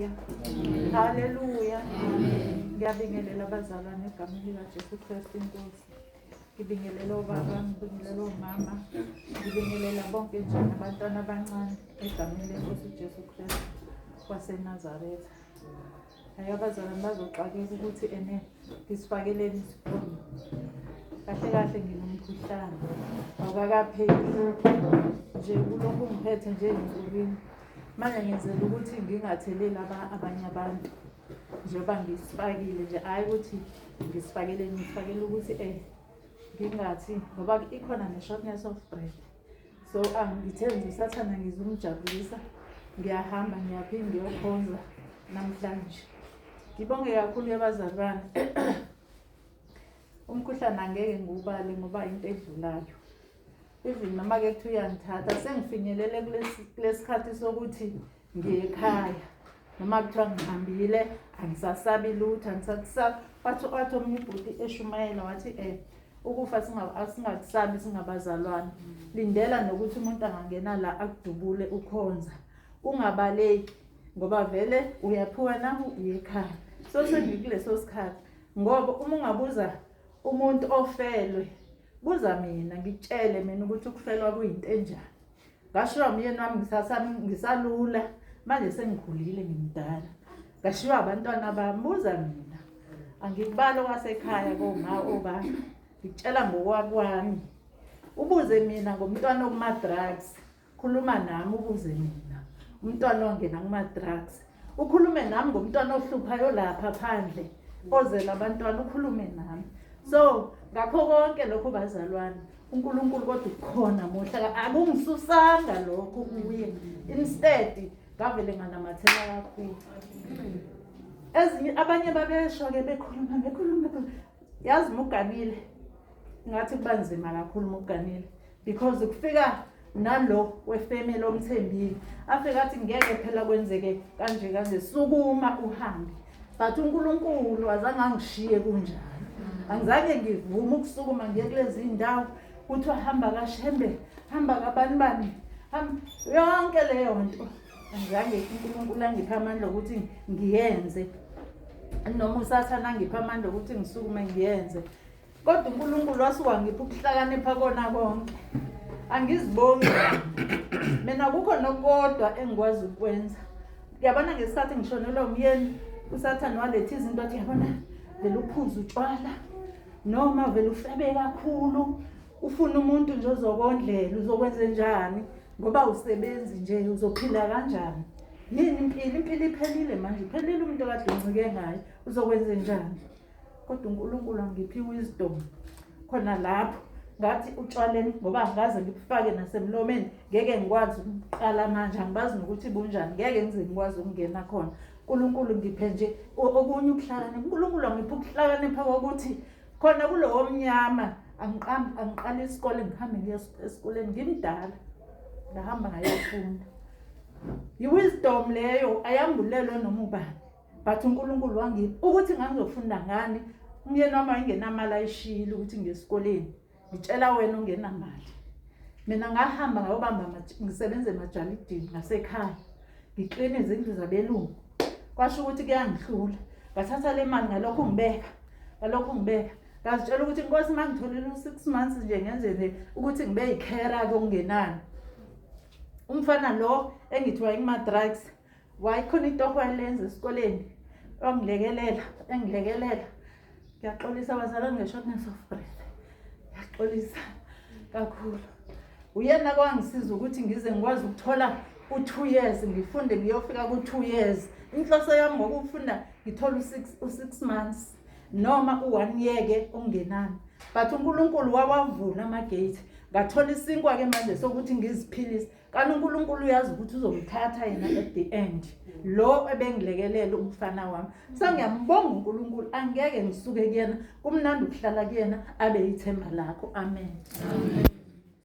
Haleluya. Haleluya. Ngiyabingelela abazalwane egameni likaJesu Kristu iNkosi. Ngibingelela obaba, ngibingelela omama, ngibingelela bonke nje nabantwana abancane egameni lenkosi uJesu Kristu waseNazaretha. Hayi abazalwane bazoxakeka ukuthi ene ngisifakeleni isifonyo. Kahle kahle nginomkhuhlane awukakapheli nje kulokhu ngiphethe nje ey'nsukwini. Manje ngenzela ukuthi ngingatheleli abanye abantu njengoba ngisifakile nje hhayi ukuthi ngisifakele ngisifakele ukuthi um ngingathi ngoba ikhona ne-shortness of breath. So angithe nje usathane ngizumjabulisa ngiyahamba ngiyaphinde ngiyokhonza namhlanje. Ngibonge kakhulu abazalwane. Umkhuhlane angeke ngiwubale ngoba into edlulayo. Even noma ke kuthiwa uyangithatha sengifinyelele kulesikhathi sokuthi ngiye ekhaya. Noma kuthiwa ngihambile angisasabi lutho angisakusabi. Wathi wathi omunye ubhuti eshumayela wathi ukufa asingakusabi singabazalwane. Lindela nokuthi umuntu angangena la akudubule ukhonza. Ungabaleki ngoba vele uyaphiwa naku uye ekhaya. So sengikuleso sikhathi ngoba uma ungabuza umuntu ofelwe buza mina ngikutshele mina ukuthi ukufelwa kuyinto enjani. Ngashiywa umyeni wami ngisalula manje sengikhulile ngimdala. Ngashiywa abantwana bami buza mina. Angikubali okwasekhaya koma obaba. Ngikutshela ngokwakwami. Ubuze mina ngomntwana okuma-drugs. Khuluma nami ubuze mina. Umntwana ongena kuma-drugs. Ukhulume nami ngomntwana ohluphayo lapha phandle. Ozela abantwana ukhulume nami. So ngakho konke lokho bazalwane uNkulunkulu kodwa ukhona muhle akungisusanga lokho kuye. Instead ngavele nganamathela kakhulu. Ezinye abanye babesho ke bekhuluma bekhuluma yazi muganile ngathi kuba nzima kakhulu muganile because kufika nalo wefamily omthembile afike athi ngeke phela kwenzeke kanje kanje sukuma uhambe but uNkulunkulu azange angishiye kunjalo angizange ngivume ukusukuma ngiye kulezi ndawo kuthiwa hamba kaShembe hamba kabani bani yonke leyo nto angizange uNkulunkulu angiphe amandla ukuthi ngiyenze noma uSathane angiphe amandla ukuthi ngisukume ngiyenze kodwa uNkulunkulu wasuka ngipha ukuhlakanipha kona konke. Angizibongi mina kukho nokodwa engikwazi ukwenza. Yabona ngesikhathi ngishonelwa umyeni uSathane waletha izinto athi yabona vele uphuze utshwala noma vele ufebe kakhulu ufuna umuntu nje ozokondlela uzokwenze njani ngoba usebenzi nje uzophila kanjani yini impilo impilo iphelile manje iphelile umuntu okade uncike ngaye uzokwenze njani kodwa uNkulunkulu angiphi wisdom khona lapho ngathi utshwaleni ngoba angikaze ngibufake nasemlomeni ngeke ngikwazi ukuqala manje angibazi nokuthi bunjani ngeke ngize ngikwazi ukungena khona uNkulunkulu ngiphe nje okunye ukuhlakanipha uNkulunkulu angiphe ukuhlakanipha kokuthi khona kulowo mnyama angiqambi angiqala isikole ngihambe ngiye esikoleni ngimdala ngahamba ngayofunda i-wisdom leyo ayambulelwe noma ubani but uNkulunkulu wangipha ukuthi ngangizofunda ngani umyeni wami wayengenamali ayishiyile ukuthi ngiye esikoleni ngitshela wena ungenamali mina ngahamba ngayobamba ngisebenza emajalidini ngasekhaya ngikline izindlu zabelungu kwasho ukuthi kuyangihlula ngathatha le mali ngalokhu ngibeka ngalokhu ngibeka ngazitshela ukuthi inkosi uma ngitholile u-6 months nje ngenze nje ukuthi ngibe yikhera-ke okungenani umfana lo engithi wayenguma-drugs wayikhona itoho alenza esikoleni wangilekelela engilekelela ngiyaxolisa bazalwane nge-shortness of breath ngiyaxolisa kakhulu uyena kwangisiza ukuthi ngize ngikwazi ukuthola u-2 years ngifunde ngiyofika ku-2 years inhloso yami ngokufunda ngithole u-6 months noma u-1 year ke okungenani but uNkulunkulu wawavula ama-gate ngathola isinkwa-ke manje sokuthi ngiziphilise kanti uNkulunkulu uyazi ukuthi uzomthatha yena at the end lo ebengilekelela umfana wami sengiyambonga uNkulunkulu angeke ngisuke kuyena kumnandi ukuhlala kuyena abe ithemba lakho amen, amen.